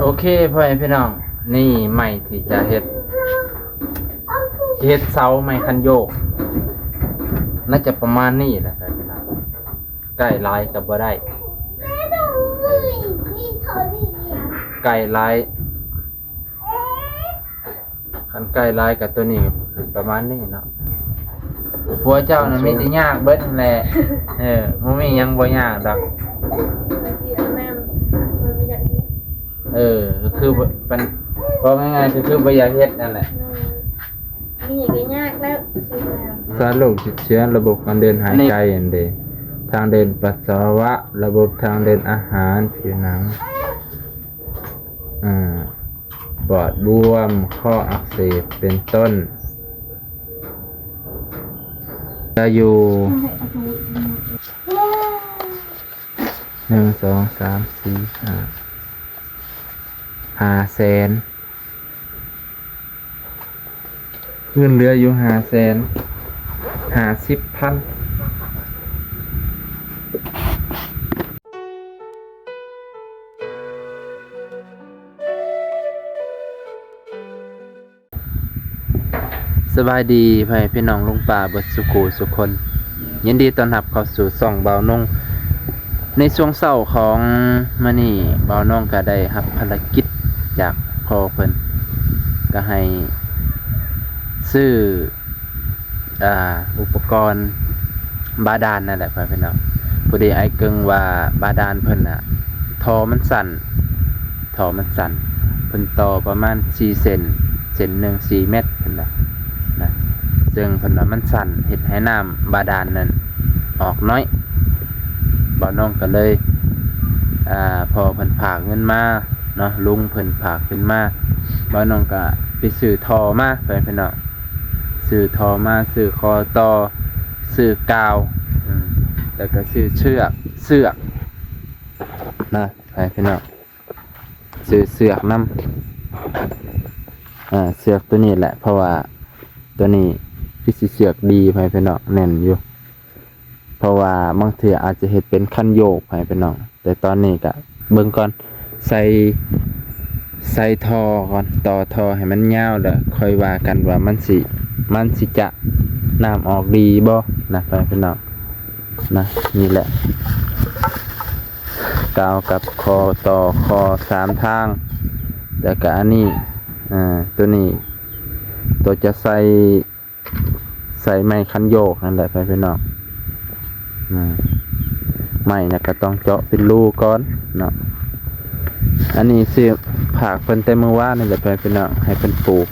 ໂອເຄ ພໍ່ແມ່ພີ່ນ້ອງ ນີ້ໄມ້ທີ່ຈະເຮັດ ເຮັດເສົາໄມ້ຄັນໂຍກ ໜ້າຈະປະມານນີ້ແຫຼະ ພໍ່ແມ່ພີ່ນ້ອງ ໃກ້ຫຼາຍກໍບໍ່ໄດ້ ໃກ້ຫຼາຍ ຄັນໃກ້ຫຼາຍກໍຕົວນີ້ປະມານນີ້ເນາະ. ຜົວເຈົ້ານະມີແຕ່ຍາກເບິດຫັ້ນແຫຼະ. ເອີ ບໍ່ມີຫຍັງບໍ່ຍາກດອກ. ເອີ ກໍຄື ເວົ້າງ່າຍໆ ກໍຄືບໍ່ຢາກເຮັດນັ້ນແຫຼະ. ມີຫຍັງກໍຍາກແລ້ວ. ຊາໂລກຕິດເຊື້ອລະບົບການເດີນຫາຍໃຈຫັ້ນເດ ທາງເດີນປັດສາວະ ລະບົບທາງເດີນອາຫານ ຜິວໜັງ ອາ ປອດບວມ, ຄໍອັກເສບ ເປັນຕົ້ນ. ຈະຢູ່ ໜຶ່ງ ສອງ ສາມ ສີ່ ຫ້າ ຫ້າແສນ. ເງິນເຫຼືອຢູ່ຫ້າແສນຫ້າສິບພັນ. ສະບາຍດີພໍ່ແມ່ພີ່ນ້ອງລຸງປ້າເບິດສູ່ຄູ່ສູ່ຄົນ. ຍິນດີຕ້ອນຮັບເຂົ້າສູ່ຊ່ອງບ່າວນົງ. ໃນຊ່ວງເຊົ້າຂອງມື້ນີ້ ບ່າວນົງກໍໄດ້ຮັບພາລະກິດຈາກພໍ່ເພິ່ນ ກໍໃຫ້ຊື້ ອ່າ ອຸປະກອນບາດານນັ້ນແຫຼະພໍ່ແມ່ພີ່ນ້ອງ. ພໍດີອ້າຍເກິ່ງວ່າບາດານເພິ່ນນະ ທໍ່ມັນສັ້ນ ທໍ່ມັນສັ້ນ ເພິ່ນຕໍ່ປະມານສີ່ເຊັນ ເສັ້ນໜຶ່ງສີ່ແມັດ ເພິ່ນວ່ານະ. ເຊິ່ງເພິ່ນວ່າມັນສັ້ນ ເຮັດໃຫ້ນ້ຳບາດານນັ້ນອອກໜ້ອຍ. ບ່າວນົງກໍເລີຍ ອ່າ ພໍ່ເພິ່ນຝາກເງິນມາເນາະ ລຸງເພິ່ນຝາກເງິນມາ ບ່າວນົງກໍໄປຊື້ທໍ່ມາ ພໍ່ແມ່ພີ່ນ້ອງ. ຊື້ທໍ່ມາ ຊື້ຂໍ້ຕໍ່ ຊື້ກາວ ອືມ ແລ້ວກໍຊື້ເຊືອກ ເຊືອກນະ ພໍ່ແມ່ພີ່ນ້ອງ. ຊື້ເຊືອກນຳ ເຊືອກຕົວນີ້ແຫຼະ ເພາະວ່າຕົວນີ້ຄືຊິເຊືອກດີ ພໍ່ແມ່ພີ່ນ້ອງ ແໜ້ນຢູ່. ເພາະວ່າບາງເທື່ອອາດຈະເຮັດເປັນຄັນໂຍກ ພໍ່ແມ່ພີ່ນ້ອງ. ແຕ່ຕອນນີ້ກະເບິ່ງກ່ອນ ໃສ່ ໃສ່ທໍ່ກ່ອນ ຕໍ່ທໍ່ໃຫ້ມັນຍາວ ແລ້ວຄ່ອຍວ່າກັນວ່າມັນຊິ ມັນຊິຈະນ້ຳອອກດີບໍ່ນະ ພໍ່ແມ່ພີ່ນ້ອງນະ. ນີ້ແຫຼະ ກາວກັບຂໍ້ຕໍ່ ຂໍ້ສາມທາງ ແລ້ວກະອັນນີ້ ອາ ຕົວນີ້ ຕົວຈະໃສ່ ໃສ່ໄມ້ຄັນໂຍກຫັ້ນແຫຼະ ພໍ່ແມ່ພີ່ນ້ອງ. ອາ ໄມ້ນະກະຕ້ອງເຈາະເປັນຮູກ່ອນເນາະ. ອັນນີ້ຊື້ ຝາກເພິ່ນແຕ່ມື້ວານນີ້ແຫຼະ ພໍ່ແມ່ພີ່ນ້ອງ ໃຫ້ເພິ່ນປູກ.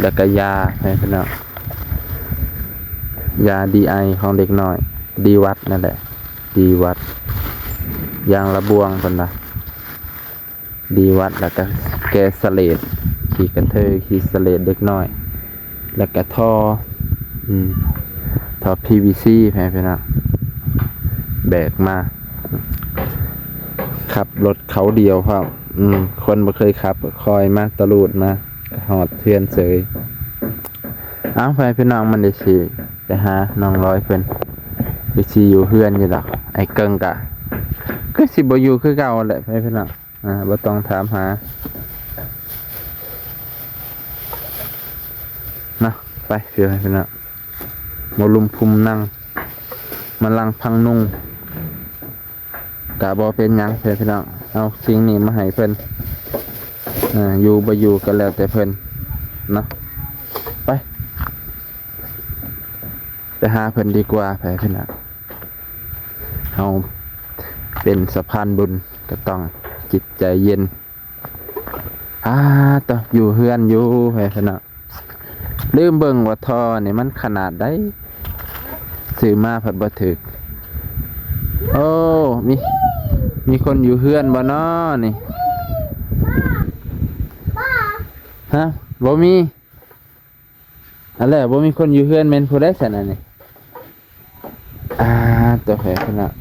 ແລ້ວກະຢາ ພໍ່ແມ່ພີ່ນ້ອງ ຢາດີໄອຂອງເດັກນ້ອຍ ດີວັດນັ້ນແຫຼະ ດີວັດ ຢາງລະບວງເພິ່ນວ່າ. ດີວັດ ແລ້ວກະແກ້ສະເລດ ຂີ້ກະເທີຍ ຂີ້ສະເລດເດັກນ້ອຍ ແລ້ວກະທໍ່ ອືມ ທໍ່ພີວີຊີ ແມ່ນພີ່ນ້ອງ ແບກມາ ຂັບລົດເຂົາດຽວພ້ອມ ອືມ ຄົນບໍ່ເຄີຍຂັບ ກໍຄ່ອຍມາຕະລູດມາ ຮອດເຮືອນເສີຍ. ເອົາ ໄປພີ່ນ້ອງ ມັນໄດ້ຊິໄປຫານ້ອງລອຍເພິ່ນ ຄືຊິຢູ່ເຮືອນຢູ່ດອກ ໄອ້ເກິ່ງກະຄືຊິບໍ່ຢູ່ຄືເກົ່າແຫຼະ ໄປພີ່ນ້ອງ. ອ່າ ບໍ່ຕ້ອງຖາມຫາເນາະ ໄປ ພີ່ນ້ອງ ມາລຸມພຸມນັ່ງ ມາລັງພັງນຸງ ກະບໍ່ເປັນຫຍັງ ພີ່ນ້ອງ ເອົາສິ່ງນີ້ມາໃຫ້ເພິ່ນ ເອີ ຢູ່ບໍ່ຢູ່ກໍແລ້ວແຕ່ເພິ່ນເນາະ ໄປ ໄປຫາເພິ່ນດີກວ່າ ໄປພີ່ນ້ອງ ເຮົາເປັນສະພານບຸນ ກໍຕ້ອງຈິດໃຈເຢັນ. ອາ ຕະ ຢູ່ເຮືອນຢູ່ ໄປພີ່ນ້ອງ ລືມເບິ່ງວ່າທໍ່ນີ້ມັນຂະໜາດໃດ ຊື້ມາພັດບໍ່ຖືກ. ໂອ້ ມີ ມີຄົນຢູ່ເຮືອນບໍ່ນໍນີ້? ຮະ ບໍ່ມີ. ອັນແລ້ວບໍ່ມີຄົນຢູ່ເຮືອນແມ່ນຜູ້ໃດຊັ້ນອັນນີ້? ອ່າ ຕົວແຂນເນາະ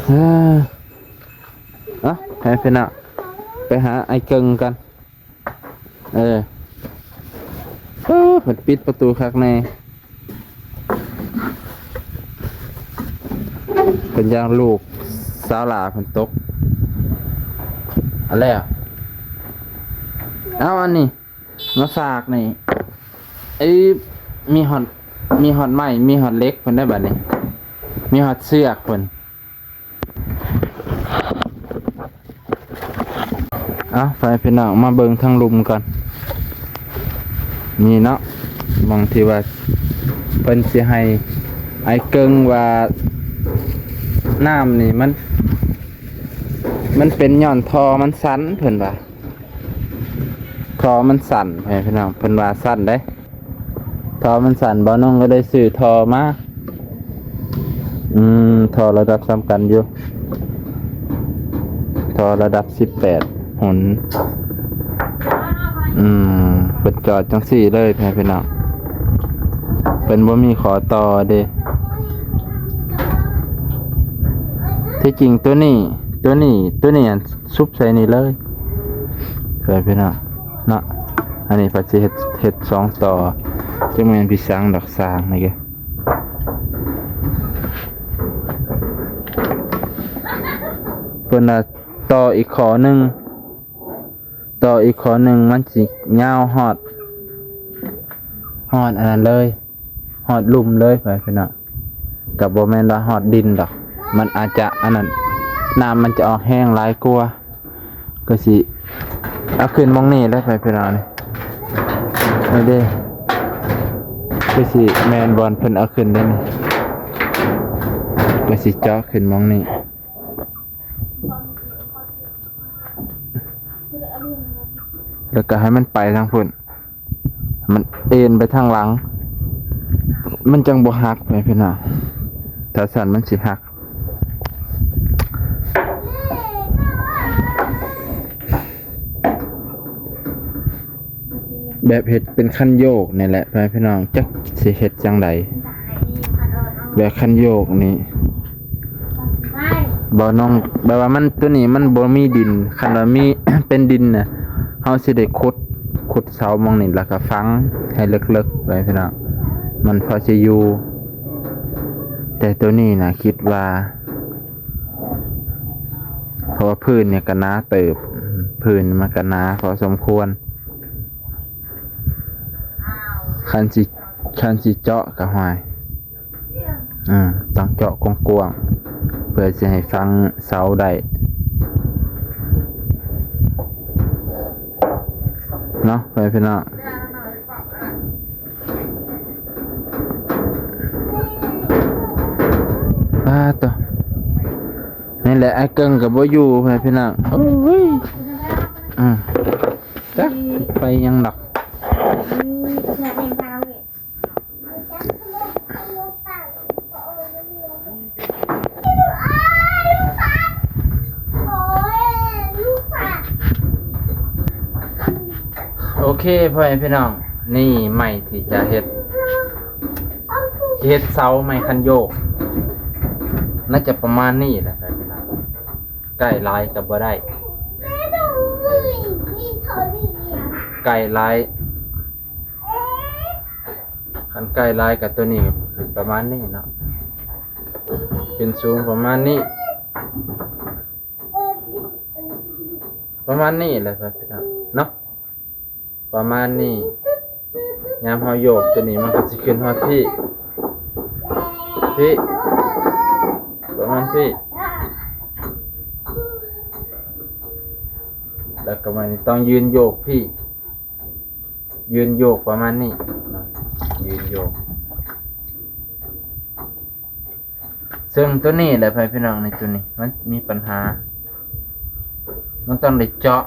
ເອີ ເອົາ ແຂນເນາະ ໄປຫາໄອ້ເກິ່ງກັນ. ເອີ ເອີ ເພິ່ນປິດປະຕູຄັກແນ່ ເພິ່ນຢ້ານລູກສາວຫຼ້າເພິ່ນຕົກ. ເອົາແລ້ວ ເອົາອັນນີ້ມາຝາກນີ້. ເອີ ມີຮອດ ມີຮອດໄມ້ ມີຮອດເຫຼັກເພິ່ນໄດ້ບັດນີ້ ມີຮອດເຊືອກເພິ່ນ. ເອົາ ໄປພີ່ນ້ອງ ມາເບິ່ງທາງລຸ່ມກ່ອນ. ນີ້ເນາະ ໝ່ອງທີ່ວ່າເພິ່ນຊິໃຫ້ອ້າຍເກິ່ງວ່າ ນ້ຳນີ້ມັນ ມັນເປັນຍ້ອນທໍ່ມັນສັ່ນ ເພິ່ນວ່າ ທໍ່ມັນສັ່ນ ພີ່ນ້ອງ ເພິ່ນວ່າສັ່ນເດ້. ທໍ່ມັນສັ່ນ ບ່າວນົງກໍໄດ້ຊື້ທໍ່ມາ. ອືມ ທໍ່ລະດັບສ່ຳກັນຢູ່ ທໍ່ລະດັບສິບແປດຫົນ. ອືມ ເພິ່ນຈອດຈັ່ງຊີ້ເລີຍ ພີ່ນ້ອງ ເພິ່ນບໍ່ມີຂໍ້ຕໍ່ເດ້. ທີ່ຈິງໂຕນີ້ ໂຕນີ້ ໂຕນີ້ ຊຸບໃສ່ນີ້ເລີຍ ເພື່ອພີ່ນ້ອງເນາະ. ອັນນີ້ເພິ່ນຊິເຮັດ ເຮັດສອງຕໍ່ ຈັກແມ່ນພິສັງດອກ ສ້າງນີ້ກະ ເພິ່ນວ່າຕໍ່ອີກຂໍ້ໜຶ່ງ ຕໍ່ອີກຂໍ້ໜຶ່ງ ມັນຊິຍາວຮອດ ຮອດອັນນັ້ນເລີຍ ຮອດລຸ່ມເລີຍ ພີ່ນ້ອງ. ກໍບໍ່ແມ່ນວ່າຮອດດິນດອກ ມັນອາດຈະອັນນັ້ນ ນ້ຳມັນຈະອອກແຮງຫຼາຍກວ່າ. ກໍຊິເອົາຂຶ້ນໝ່ອງນີ້ແຫຼະ ພີ່ນ້ອງ ນີ້ ນີ້ເດ້ ຄືຊິແມ່ນບ່ອນເພິ່ນເອົາຂຶ້ນເດ້ນີ້ ກໍຊິເຈາະຂຶ້ນໝ່ອງນີ້ ແລ້ວກໍໃຫ້ມັນໄປທາງພຸ້ນ. ມັນເອັນໄປທາງຫຼັງ ມັນຈັ່ງບໍ່ຫັກ ແມ່ພີ່ນ້ອງ ຖ້າຊັ້ນມັນຊິຫັກ. ແບບເຮັດເປັນຄັນໂຍກນີ້ແຫຼະ ແມ່ພີ່ນ້ອງ ຈັກຊິເຮັດຈັ່ງໃດ ແບບຄັນໂຍກນີ້. ບໍ່ນ້ອງ ແບບວ່າມັນ ໂຕນີ້ມັນບໍ່ມີດິນ ຄັນວ່າມີ ເປັນດິນນະ ເຮົາຊິໄດ້ຂຸດ ຂຸດເສົາໝ່ອງນີ້ ແລ້ວກໍຝັງໃຫ້ເລິກໆໄວ້ ພີ່ນ້ອງ ມັນພໍຊິຢູ່. ແຕ່ໂຕນີ້ນະ ຄິດວ່າ ເພາະວ່າພື້ນນີ້ກໍໜາເຕີບ ພື້ນມັນກໍໜາພໍສົມຄວນ ຄັນຊິ ຄັນຊິເຈາະກໍ ຫ້ວຍ ອືມ ຕ້ອງເຈາະກວ້າງໆ ເພື່ອຊິໃຫ້ຝັງເສົາໄດ້ເນາະ ພໍ່ແມ່ພີ່ນ້ອງ. ປາດໂຕ ນີ້ແຫຼະ ອ້າຍເກິ່ງກໍບໍ່ຢູ່ ພໍ່ແມ່ພີ່ນ້ອງ ໂອ້ຍ ອືມ ຈັກໄປຫຍັງດອກ. ໂອເຄ ພໍ່ແມ່ພີ່ນ້ອງ ນີ້ໄມ້ທີ່ຈະເຮັດ ຈະເຮັດເສົາໄມ້ຄັນໂຍກ ໜ້າຈະປະມານນີ້ແຫຼະ ພໍ່ແມ່ພີ່ນ້ອງ ໃກ້ຫຼາຍກໍບໍ່ໄດ້ ໃກ້ຫຼາຍ ຄັນໃກ້ຫຼາຍກໍຕົວນີ້ປະມານນີ້ເນາະ ຂຶ້ນສູງປະມານນີ້ ປະມານນີ້ແຫຼະເນາະ ປະມານນີ້ ຍາມເຮົາໂຍກຕົວນີ້ມັນກໍຊິຂຶ້ນຮອດພີ້ ພີ້ ປະມານພີ້ ແລ້ວກໍມານີ້ຕ້ອງຢືນໂຍກພີ້ ຢືນໂຍກປະມານນີ້ເນາະ ຢືນໂຍກ ເຊິ່ງຕົວນີ້ແຫຼະ ພໍ່ແມ່ພີ່ນ້ອງ ໃນຕົວນີ້ມັນມີບັນຫາ ມັນຕ້ອງໄດ້ເຈາະ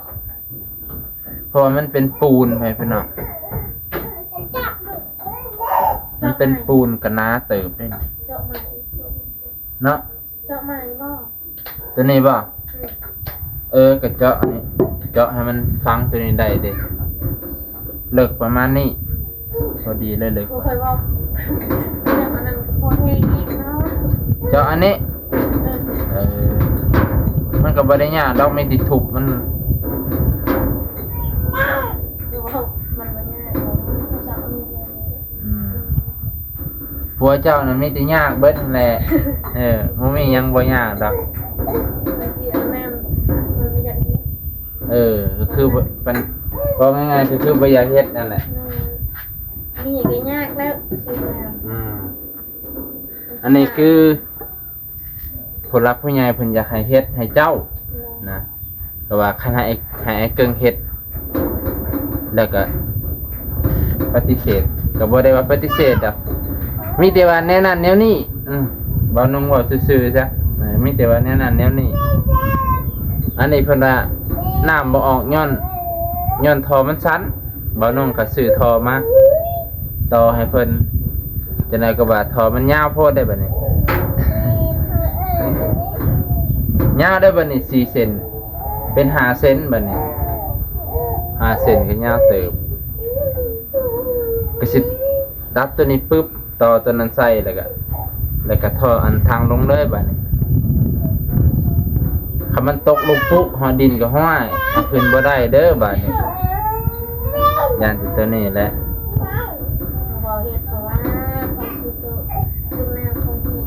ເພາະວ່າມັນເປັນປູນ ພໍ່ແມ່ພີ່ນ້ອງ ມັນເປັນປູນກໍໜາເຕີບເດ້ ເຈາະໃໝ່ ເນາະ ເຈາະໃໝ່ບໍ່? ຕົວນີ້ບໍ່? ອືມ ເອີ ກະເຈາະນີ້ ເຈາະໃຫ້ມັນຝັງຕົວນີ້ໄດ້ເດ້ ເລິກປະມານນີ້ ພໍດີເລີຍ ເລິກ ບໍ່ຄ່ອຍເວົ້າ ອັນນັ້ນພໍແຮງອີກເນາະ ເຈາະອັນນີ້ ເອີ ເອີ ມັນກໍບໍ່ໄດ້ຍາກດອກ ມີແຕ່ທຸບມັນ ມັນບໍ່ຍາກດອກ ເຈາະອັນນີ້ ຜົວເຈົ້ານັ້ນມີແຕ່ຍາກເບິດຫັ້ນແຫຼະ. ເອີ ບໍ່ມີຫຍັງບໍ່ຍາກດອກ. ເອີ ກໍຄືເພິ່ນ ເວົ້າງ່າຍໆ ກໍຄືບໍ່ຢາກເຮັດນັ້ນແຫຼະ. ແມ່ນ ມີກໍຍາກແລ້ວ. ອືມ ອັນນີ້ຄືຜູ້ຫຼັກຜູ້ໃຫຍ່ເພິ່ນຢາກໃຫ້ເຮັດໃຫ້ເຈົ້ານະ. ແຕ່ວ່າຄັນໃຫ້ ໃຫ້ອ້າຍເກິ່ງເຮັດ ແລ້ວກໍປະຕິເສດ ກໍບໍ່ໄດ້ວ່າປະຕິເສດດອກ. ມີແຕ່ວ່າແນວນັ້ນແນວນີ້. ອືມ ເວົ້າ ນ້ອງເວົ້າຊື່ໆຊະ. ເອີ ມີແຕ່ວ່າແນວນັ້ນແນວນີ້. ອັນນີ້ເພິ່ນວ່ານ້ຳບໍ່ອອກ ຍ້ອນ ຍ້ອນທໍ່ມັນສັ້ນ. ເວົ້າ ນ້ອງກໍຊື້ທໍ່ມາຕໍ່ໃຫ້ເພິ່ນ. ຈັ່ງໃດກໍວ່າທໍ່ມັນຍາວໂພດໄດ໋ບັດນີ້. ຍາວໄດ໋ບັດນີ້ ສີ່ເຊັນ ເປັນຫ້າເຊັນບັດນີ້. ຫ້າເຊັນກໍຍາວເຕີບ. ກໍຊິຕັດໂຕນີ້ປຶບ ຕໍ່ໂຕນັ້ນໃສ່ ແລ້ວກໍ ແລ້ວກໍທໍ່ອັນທາງລົງເລີຍບາດນີ້. ຄັນມັນຕົກລົງປຸບ ຮອດດິນກໍຫ້ວຍ ເອົາຂຶ້ນບໍ່ໄດ້ເດີບາດນີ້. ຢ້ານແຕ່ໂຕນີ້ແຫຼະ. ບໍ່ເຮັດ ເພາະວ່າຂອງຄືໂຕ ຄືນ້ຳຂອງເຮົາ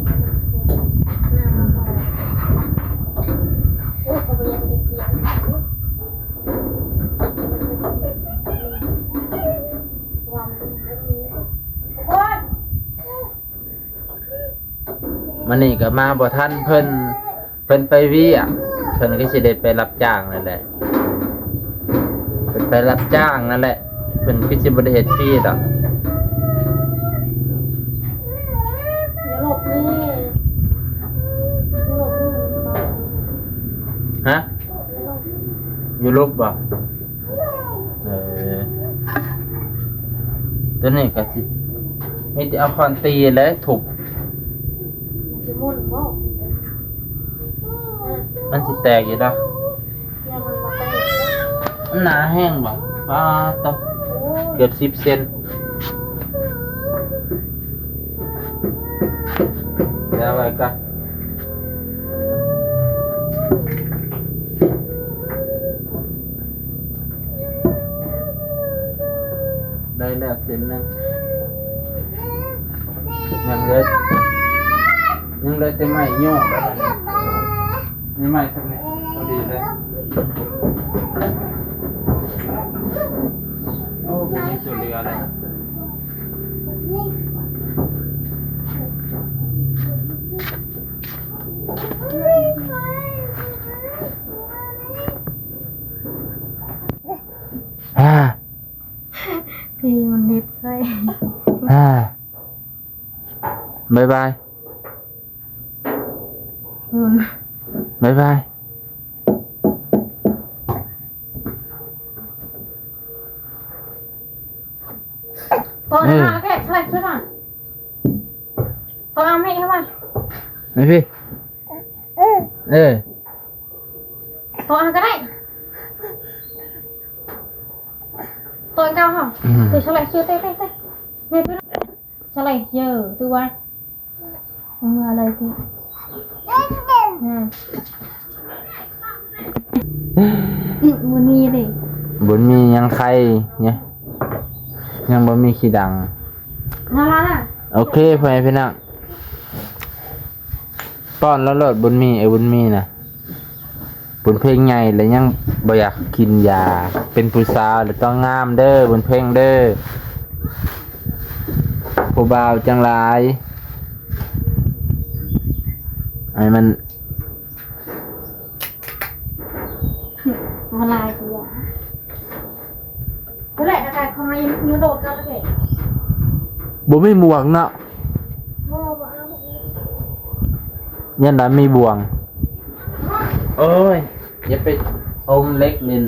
ນ້ຳມັນອອກ. ໂອ້ຍ ເຂົາບໍ່ຢາກເຮັດວຽກ. ມື້ນີ້ກໍມາບໍ່ທັນເພິ່ນ ເພິ່ນໄປວຽກ ເພິ່ນກໍຊິໄດ້ໄປຮັບຈ້າງນັ້ນແຫຼະ. ເພິ່ນໄປຮັບຈ້າງນັ້ນແຫຼະ ເພິ່ນຄືຊິບໍ່ໄດ້ເຮັດຟຣີດອກ. ຮະ? ຢູໂຣບບໍ່? ເອີ ໂຕນີ້ກໍຊິມີແຕ່ເອົາຄ້ອນຕີແຫຼະທຸບ. ມັນຊິໝຸ່ນບໍ່? ມັນຊິແຕກຢູ່ດອກ. ມັນໜາແຮງບໍ່? ປາດໂທ້ ເກືອບສິບເຊັນ. ແລ້ວໄວ້ກໍ ໄດ້ແລ້ວເສັ້ນໜຶ່ງ ຍັງເຫຼືອ ຍັງເຫຼືອແຕ່ໄມ້ໂຍກ ໄມ້ ໄມ້ສ່ຳນີ້ພໍດີເລີຍ. ໂອ້ ບໍ່ມີຕົວເຫຼືອແລ້ວ. ອາ ທີ່ມັນເຮັດໃສ່ ອາ ບາຍບາຍ ອືມ ບາຍບາຍ. ໂຕ ເອີ ຫາແຂກໃສ່ ຊ່ວຍໜ່ອຍ. ໂຕ ເອົາແມ່ເຂົ້າມາ ມາພີ້. ເອີ ໂຕ ເອົາກໍໄດ້ ໂຕ ເອົາເຮົາ ອືມ ໂຕ ຊ່ວຍ ຊ່ວຍ ເຕະ ເຕະ ເຕະ ແມ່ ຊ່ວຍ ຊ່ວຍ ເອີ ຕື່ມາ. ເມື່ອໄລຕິ ອືມ ບໍ່ມີເດ້ ບໍ່ມີຫຍັງໄຄເນາະ ຍັງບໍ່ມີຂີ້ດັງ. ໂອເຄ ພໍ່ແມ່ພີ່ນ້ອງ ປ້ອນລາວໂລດ ບຸນມີ ເອີ ບຸນມີນະ. ບຸນເພັງໃຫຍ່ແລ້ວຍັງບໍ່ຢາກກິນຢາ ເປັນຜູ້ສາວແລ້ວຕ້ອງງາມເດີ ບຸນເພັງເດີ ຜູ້ບ່າວຈັ່ງຫຼາຍ ໃຫ້ມັນ ບໍ່ຫຼາຍກວ່າ ບໍ່ແຫຼະ ກະຂອງໃຫ້ຢູ່ໂລດກໍໄດ້ ບໍ່ມີໝວກເນາະ ບໍ່ ບໍ່ເອົາ ຢ້ານວ່າມີບ່ວງ ໂອ້ຍ ຢ່າໄປອົມເຫຼັກຫຼິ້ນ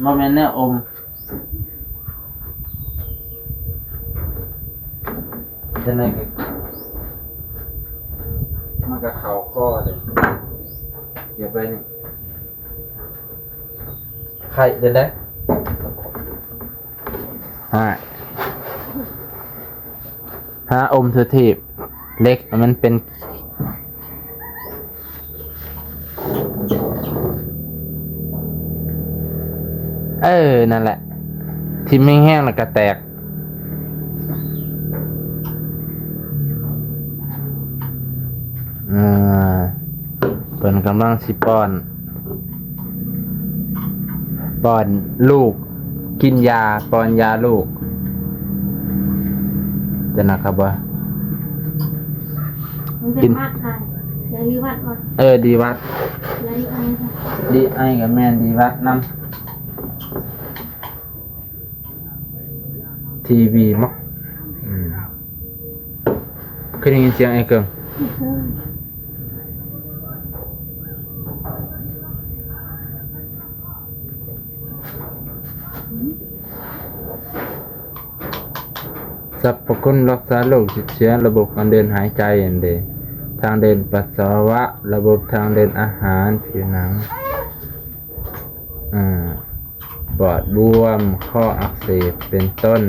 ບໍ່ແມ່ນແນວອົມ ຈັ່ງໃດກໍ ມັນກໍເຂົ້າຄໍເດ້ ເກັບໄວ້ນີ້ ໄຂ້ເດ້ ຫາ ຫາອົມສຸທີບ ເຫຼັກມັນເປັນ ເອີ ນັ້ນແຫຼະ ຖິ້ມແຮງໆ ແລ້ວກໍແຕກ. ອ່າ ເພິ່ນກຳລັງຊິປ້ອນ ປ້ອນລູກ ກິນຢາ ປ້ອນຢາລູກ. ຈະໜັກຄັບບໍ່? ມັນເປັນ ກິນ ຫວັດນະ ຢາດີຫວັດບໍ່? ເອີ ດີຫວັດ ຢາດີໄອ ດີໄອກໍແມ່ນ ດີຫວັດນຳ. ທີວີເນາະ ອືມ ຄືໄດ້ຍິນສຽງໄອ້ເກີງ? ສັບພະຄຸນຮັກສາໂລກຕິດເຊື້ອລະບົບການເດີນຫາຍໃຈຫັ້ນເດ ທາງເດີນປັດສາວະ, ລະບົບທາງເດີນອາຫານ, ຜິວໜັງ ອາ ປອດບວມ, ຂໍ້ອັກເສບ ເປັນຕົ້ນ.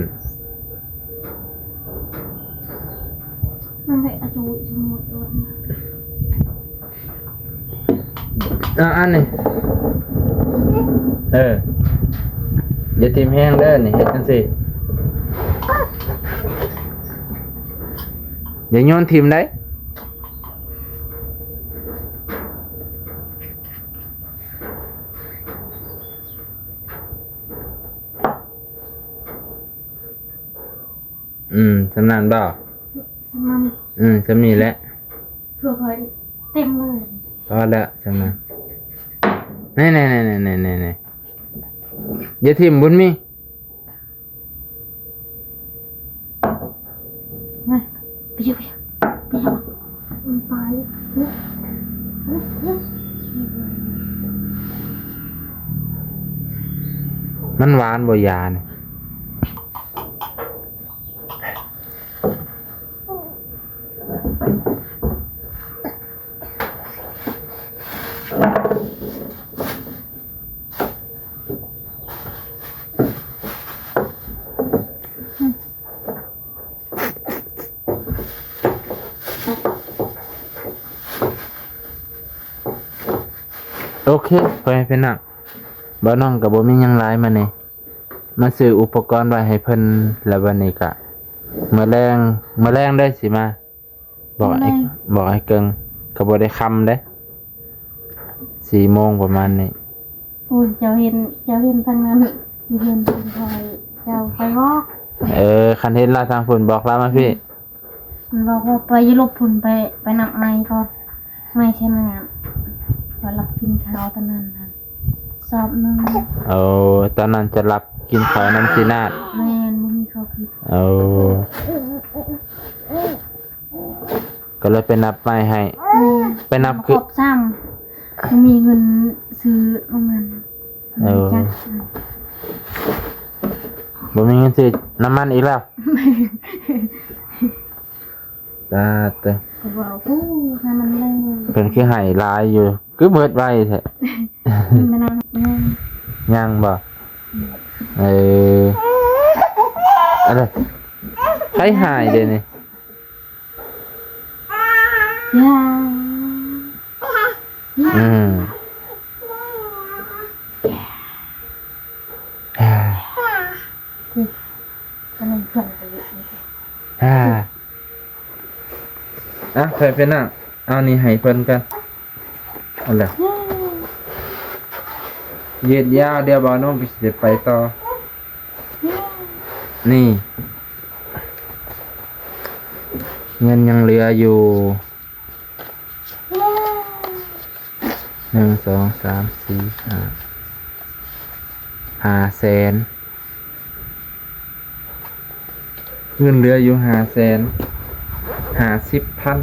ເອົາອັນນີ້ ເອີ ຢ່າຖິ້ມແຮງເດີ ນີ້ເຮັດຈັ່ງຊີ້ ຢ່າໂຍນຖິ້ມໄດ. ອືມ ສ່ຳນັ້ນບໍ່? ສ່ຳນັ້ນ ອືມ ສ່ຳນີ້ແຫຼະ ເພື່ອຂ້ອຍເຕັມເລີຍ ພໍແລ້ວສ່ຳນັ້ນ. ແນ່ໆໆໆໆ ຢ່າຖິ້ມບຸນມີ. ມາ ໄປຢູ່ ໄປຢູ່ ໄປຢູ່ ໄປຢູ່ ມັນຫວານບໍ່ຢານີ້? ໂອເຄ ພໍ່ແມ່ພີ່ນ້ອງ ບ່າວນ້ອງກໍບໍ່ມີຫຍັງຫຼາຍ ມານີ້ ມາຊື້ອຸປະກອນໄວ້ໃຫ້ເພິ່ນ ແລ້ວບັດນີ້ກະ ມື້ແລງ ມື້ແລງເດີຊິມາ ບອກອ້າຍ ບອກອ້າຍເກິ່ງ ກໍບໍ່ໄດ້ຄ່ຳເດ້ ສີ່ໂມງປະມານນີ້. ໂອ້ຍ ເຈົ້າເຫັນ ເຈົ້າເຫັນທາງນັ້ນ ເຫັນທາງໄທ ເຈົ້າໄປບອກ. ເອີ ຄັນເຫັນລາວທາງພຸ້ນ ບອກລາວມາພີ້. ມັນບອກວ່າໄປຢູ່ລົບພຸ້ນ ໄປ ໄປນຳໄອກ່ອນ ໄມແຊມງາມ ວ່າລັບກິນເຂົ້າຕອນນັ້ນຫັ້ນ ຊອບໜຶ່ງ. ໂອ້ ຕອນນັ້ນຈະລັບກິນເຂົ້ານຳສີນາດ. ແມ່ນ ບໍ່ມີເຂົ້າກິນ. ໂອ້ ກໍເລີຍໄປນັບໄມ້ໃຫ້. ແມ່ນ ໄປນັບຄື ບໍ່ຄົບຊ້ຳ ບໍ່ມີເງິນຊື້ນ້ຳມັນ. ເອີ ບໍ່ມີເງິນຊື້ນ້ຳມັນອີກແລ້ວ. ຕາຍເຕີ ກໍບອກ ໂອ້ ໃຫ້ມັນແລ້ວ ເພິ່ນຄືໃຫ້ຫຼາຍຢູ່ ຄືເໝິດໄວແທ້. ຍັງບໍ່? ເອີ ອັນນັ້ນ ໃຜຫາຍເດນີ້? ຢ່າ ອືມ ອ່າ ອ່ະ ໃຜເປັນນະ ເອົານີ້ໃຫ້ເພິ່ນກ່ອນ ເອົາລະ ເຢັດຍາວ ດຽວບ່າວນ້ອງກໍຊິໄດ້ໄປຕໍ່. ນີ້ ເງິນຍັງເຫຼືອຢູ່ ໜຶ່ງ ສອງ ສາມ ສີ່ ຫ້າ ຫ້າແສນ ເງິນເຫຼືອຢູ່ຫ້າແສນຫ້າສິບພັນ.